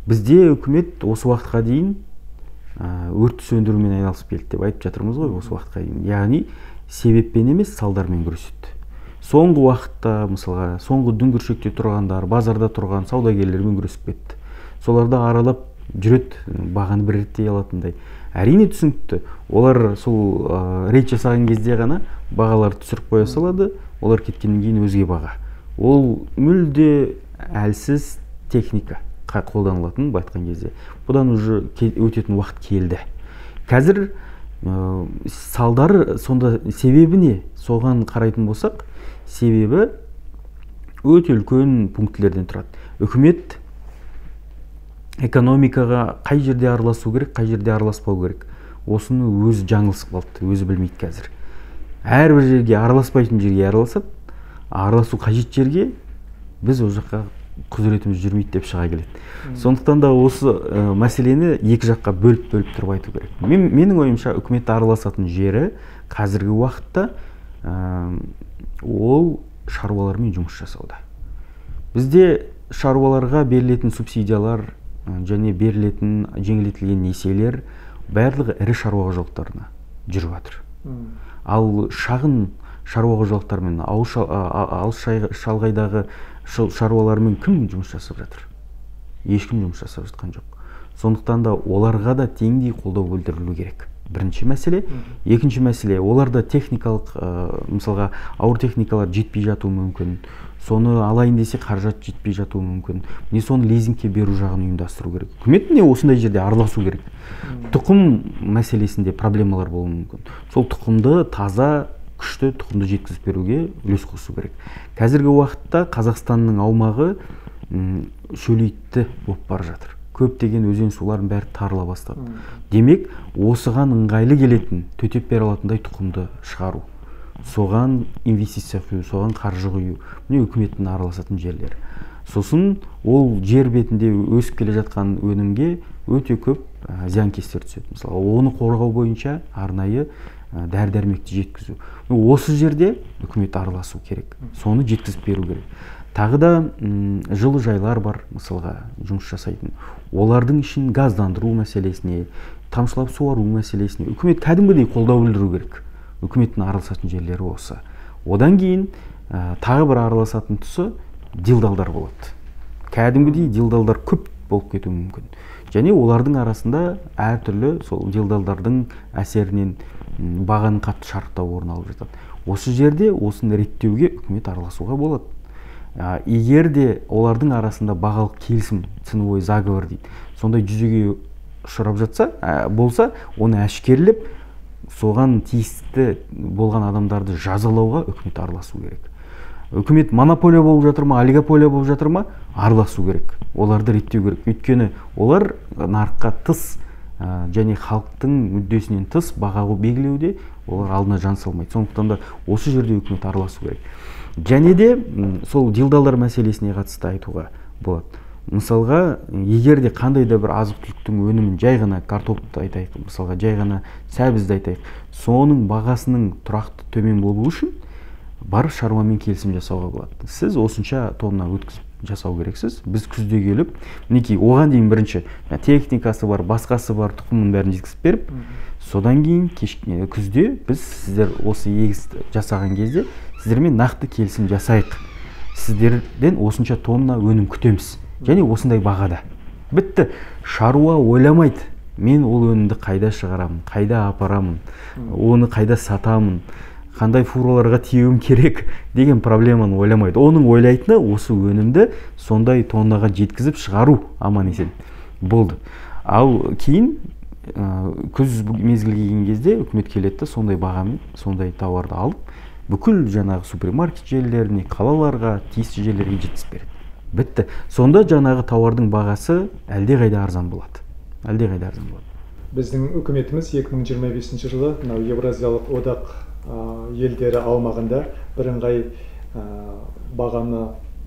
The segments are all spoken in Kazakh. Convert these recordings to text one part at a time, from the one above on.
Бізде үкімет осы уақытқа дейін өртті сөндірумен айналысып келді деп айтып жатырмыз ғой осы уақытқа дейін. Яғни себеппен емес, салдармен күреседі. Соңғы уақытта, мысалға, соңғы дүңгіршекте тұрғандар, базарда тұрған саудагерлермен күресіп кетті. Соларды аралап жүреді, бағаны бір реттей алатындай. Әрине түсінікті. Олар сол рейд жасаған кезде ғана бағаларды түсіріп қоя салады, олар кеткеннен кейін өзге баға. Ол мүлде әлсіз техника қолданылатын былай айтқан кезде. Бұдан уже өтетін уақыт келді. Қазір салдары сонда, себебі не? Соған қарайтын болсақ, себебі өте үлкен пунктілерден тұрады. Үкімет экономикаға қай жерде араласу керек, қай жерде араласпау керек, осыны өзі жаңылысып қалды, өзі білмейді қазір. Әрбір жерге араласпайтын жерге араласады, араласу қажет жерге біз ол жаққа құзыретіміз жүрмейді деп шыға келеді. Сондықтан да осы мәселені екі жаққа бөліп-бөліп тұрып айту керек. Менің ойымша, үкімет араласатын жері қазіргі уақытта ол шаруалармен жұмыс жасауда. Бізде шаруаларға берілетін субсидиялар және берілетін жеңілдетілген несиелер барлығы ірі шаруа қожалықтарына жүріп жатыр. Ал шағын шаруа қожалықтарымен, алыс шалғайдағы шаруалармен кім жұмыс жасап жатыр? Ешкім жұмыс жасап жатқан жоқ. Сондықтан да оларға да теңдей қолдау білдірілу керек. Бірінші мәселе. Екінші мәселе, оларда техникалық, мысалға, ауыр техникалар жетпей жатуы мүмкін. Соны алайын десе қаражат жетпей жатуы мүмкін. Міне, соны лизингке беру жағын ұйымдастыру керек. Үкімет міне осындай жерде араласу керек. Тұқым мәселесінде проблемалар болуы мүмкін. Сол тұқымды, таза, күшті тұқымды жеткізіп беруге үлес қосу керек. Қазіргі уақытта Қазақстанның аумағы шөлейтті болып бара жатыр. Көптеген өзен сулардың бәрі тарыла бастады. Демек, осыған ыңғайлы келетін, төтеп бере алатындай тұқымды шығару, соған инвестиция құю, соған қаржы құю, міне үкіметтің араласатын жерлері. Сосын ол жер бетінде өсіп келе жатқан өнімге өте көп зиянкестер түседі. Мысалы, оны қорғау бойынша арнайы дәрі-дәрмекті жеткізу. Осы жерде үкімет араласу керек, соны жеткізіп беру керек. Тағы да жылыжайлар бар, мысалға, жұмыс жасайтын. Олардың ішін газдандыру мәселесіне, тамшылап суару мәселесіне үкімет кәдімгідей қолдау білдіру керек. Үкіметтің араласатын жерлері осы. Одан кейін тағы бір араласатын тұсы делдалдар болады. Кәдімгідей делдалдар көп болып кетуі мүмкін. Және олардың арасында әртүрлі сол делдалдардың әсерінен бағаның қатты шарықтауы орын алып жатады. Осы жерде осыны реттеуге үкімет араласуға болады. Егер де олардың арасында бағалық келісім, ценовой заговор дейді, сондай жүзеге ұшырап жатса, болса, оны әшкерелеп, соған тиісті болған адамдарды жазалауға үкімет араласу керек. Үкімет монополия болып жатыр ма, олигополия болып жатыр ма, араласу керек. Оларды реттеу керек. Өйткені олар нарыққа тыс және халықтың мүддесінен тыс баға белгілеуде, олар алдына жан салмайды. Сондықтан да осы жерде үкімет араласу керек. Және де сол делдалдар мәселесіне қатысты айтуға болады. Мысалға, егер де қандай да бір азық-түліктің өнімін, жай ғана картопты айтайық, мысалға, жай ғана сәбізді айтайық, соның бағасының тұрақты төмен болуы үшін барып шаруамен келісім жасауға болады. Сіз осынша тонна өткізіп жасау керексіз. Біз күзде келіп, мінекей, оған дейін бірінші техникасы бар, басқасы бар, тұқымның бәрін жеткізіп беріп, содан кейін күзде біз сіздер осы егіс жасаған кезде сіздермен нақты келісім жасайық. Сіздерден осынша тонна өнім күтеміз. Және осындай бағада. Бітті. Шаруа ойламайды. Мен ол өнімді қайда шығарамын, қайда апарамын, оны қайда сатамын, қандай фураларға тиеуім керек деген проблеманы ойламайды. Оның ойлайтыны осы өнімді сондай тоннаға жеткізіп шығару аман есен. Болды. Ал кейін күз мезгілі келген кезде үкімет келеді де сондай бағамен сондай тауарды алып, бүкіл жаңағы супермаркет желілеріне, қалаларға, тиісті жерлерге жеткізіп береді. Бітті. Сонда жаңағы тауардың бағасы әлдеқайда арзан болады. Әлдеқайда арзан болады. Біздің үкіметіміз 2025 жылы мынау Еуразиялық одақ елдері аумағында бірыңғай бағаны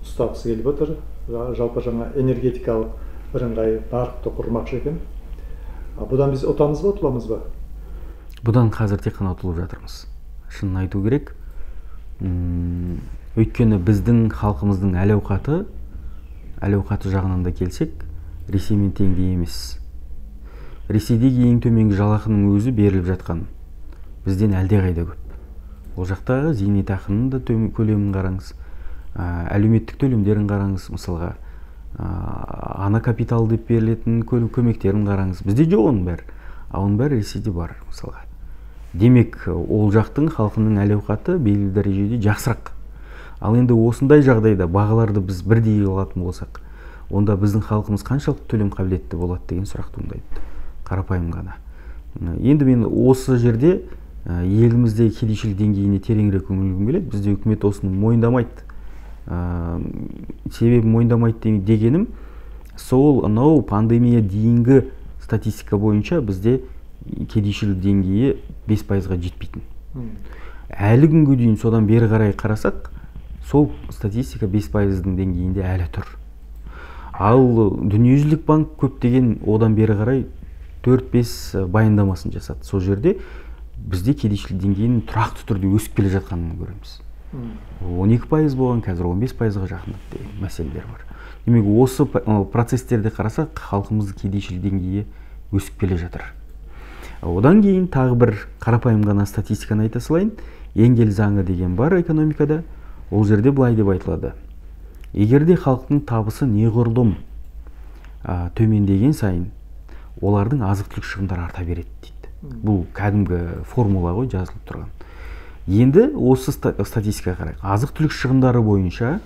ұстағысы келіп отыр. Жалпы жаңа энергетикалық бірыңғай нарықты құрмақшы екен. Бұдан біз ұтамыз ба, ұтыламыз ба? Бұдан қазір тек қана ұтылып жатырмыз. Шынын айту керек. Өйткені біздің халқымыздың әл-ауқаты жағынан да келсек, Ресеймен теңдей емес. Ресейдегі ең төменгі жалақының өзі беріліп жатқан бізден әлдеқайда көп. Ол жақтағы зейнетақының да көлемін қараңыз, әлеуметтік төлемдерін қараңыз, мысалға ана капиталы деп берілетін көмектерін қараңыз. Бізде жоқ оның бәрі, а оның бәрі Ресейде бар мысалға. Демек, ол жақтың халқының әл-ауқаты белгілі дәрежеде жақсырақ. Ал енді осындай жағдайда бағаларды біз бірдей алатын болсақ, онда біздің халқымыз қаншалықты төлем қабілетті болады деген сұрақ туындайды. Қарапайым ғана. Енді мен осы жерде елімізде кедейшілік деңгейіне тереңірек үңілгім келеді. Бізде үкімет осыны мойындамайды. Себебі мойындамайды дегенім, сол анау пандемия дейінгі статистика бойынша бізде кедейшілік деңгейі 5%-ға жетпейтін. Әлі күнге дейін содан бері қарай қарасақ, сол статистика 5%-дың деңгейінде әлі тұр. Ал Дүниежүзілік банк көптеген одан бері қарай 4-5 баяндамасын жасады. Сол жерде бізде кедейшілік деңгейінің тұрақты түрде өсіп келе жатқанын көреміз. 12% болған, қазір 15%-ға жақындады деген мәселелер бар. Демек, осы процестерді қарасақ, халқымыздың кедейшілік деңгейі өсіп келе жатыр. Одан кейін тағы бір қарапайым ғана статистиканы айта салайын. Энгель заңы деген бар экономикада. Ол жерде былай деп айтылады. Егер де халықтың табысы неғұрлым төмендеген сайын, олардың азық-түлік шығындары арта береді дейді. Бұл кәдімгі формула ғой, жазылып тұрған. Енді осы статистикаға қарайық. Азық-түлік шығындары бойынша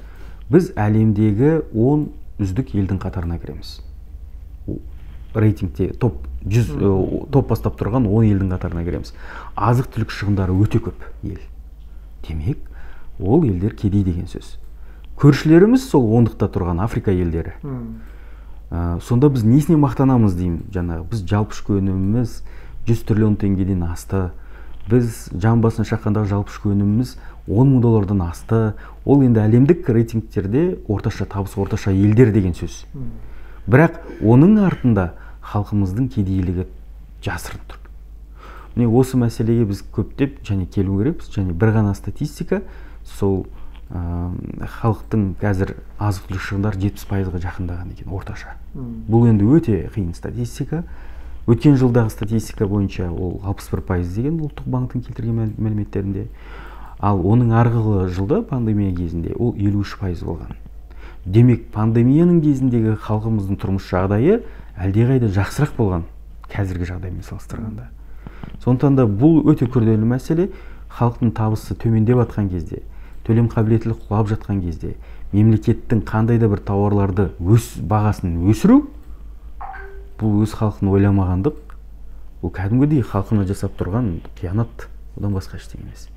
біз әлемдегі 10 үздік елдің қатарына кіреміз. Рейтингте топ 100 топ бастап тұрған 10 елдің қатарына кіреміз. Азық-түлік шығындары өте көп ел. Демек, ол елдер кедей деген сөз. Көршілеріміз сол ондықта тұрған Африка елдері. Сонда біз несіне мақтанамыз деймін, жаңағы біз жалпы ішкі өніміміз 100 триллион теңгеден асты. Біз жан басына шаққандағы жалпы ішкі өніміміз 10 мың доллардан асты. Ол енді әлемдік рейтингтерде орташа табыс орташа елдер деген сөз. Бірақ оның артында халқымыздың кедейлігі жасырын тұр. Міне осы мәселеге біз көптеп және келу керекпіз. Және бір ғана статистика, сол халықтың қазір азық-түлік шығындары 70%-ға жақындаған екен орташа. Бұл енді өте қиын статистика. Өткен жылдағы статистика бойынша ол 61% деген ұлттық банктің келтірген мәліметтерінде. Ал оның арғы жылда пандемия кезінде ол 53% болған. Демек, пандемияның кезіндегі халқымыздың тұрмыс жағдайы әлдеқайда жақсырақ болған қазіргі жағдаймен салыстырғанда. Сондықтан да бұл өте күрделі мәселе. Халықтың табысы төмендеп жатқан кезде, төлем қабілеттілігі құлап жатқан кезде, мемлекеттің қандай да бір тауарларды өз бағасын өсіру, бұл өз халқын ойламағандық, бұл кәдімгідей халқына жасап тұрған қиянат, одан басқа ештеңе емес.